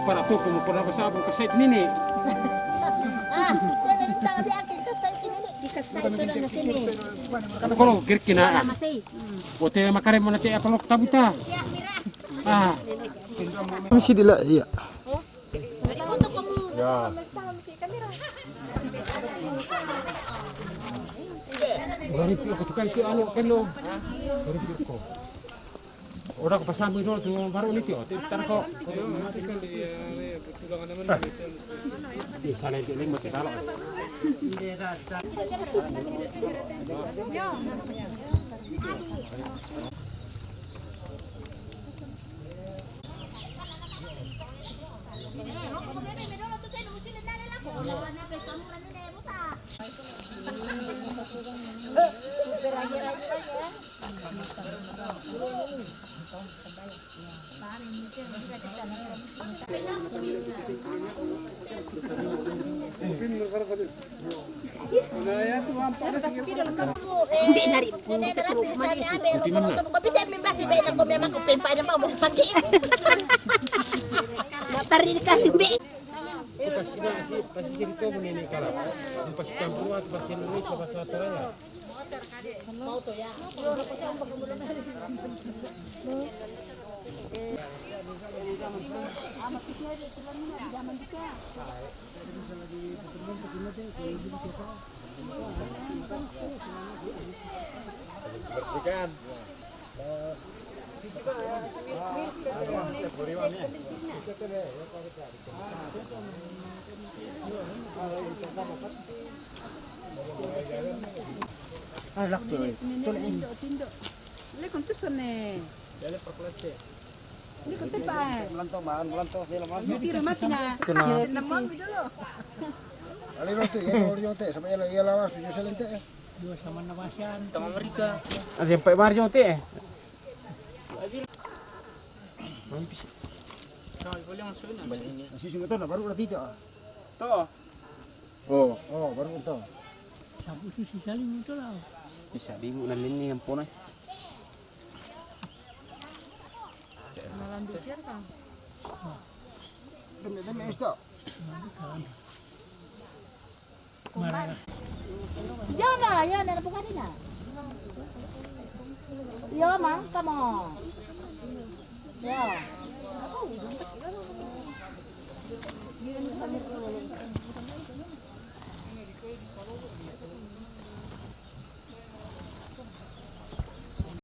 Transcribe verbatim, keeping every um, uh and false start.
Para tu, como por la pasada, porque saya ini. Ah, saya dari tangan dia, kita saya ini. Dikasih itu dan sini. Kalau kira-kira, ah. Masih. Bote makare mana cek apa lo tabuta. Ah. Masih dila, iya. Ya. Orang itu aku tukar itu anu kan lo. Orang itu kok. Orang ke pasar itu tu baru ni tu. Tar kok. Di sana itu lagi mau kita lo. Hindi na rin po sa tropa man eh. Mapita mi basi ba na ko mi makupin pa na mo pagi. Matarin ka tubi. Pasi na si pasi sirko mo ni kala. Pasi campur at pasi ni sa pasi ato ya. Ikan. Alak tu. Tindog, tindog. Lekon tu sone. Ini kau tepat. Melanto man, melanto film man. Tira mati na. Kena. Lemon dulu. Ali lo tu ya, lo yo te sama ya, ya lawas yo selente. Dua sama nawasan. Tama Amerika. Ada yang pakai Mario te. Mampis. Nah, boleh masuk na. Masih sungguh tu na baru dah tidak. To. Oh, oh, baru to. Sabu susi saling muncul lah. Bisa bingung na lini yang pona. Malam dikir kan. Teme teme isto. Jona, ya, na bukan ini. Yo, mang, kamu. Yo.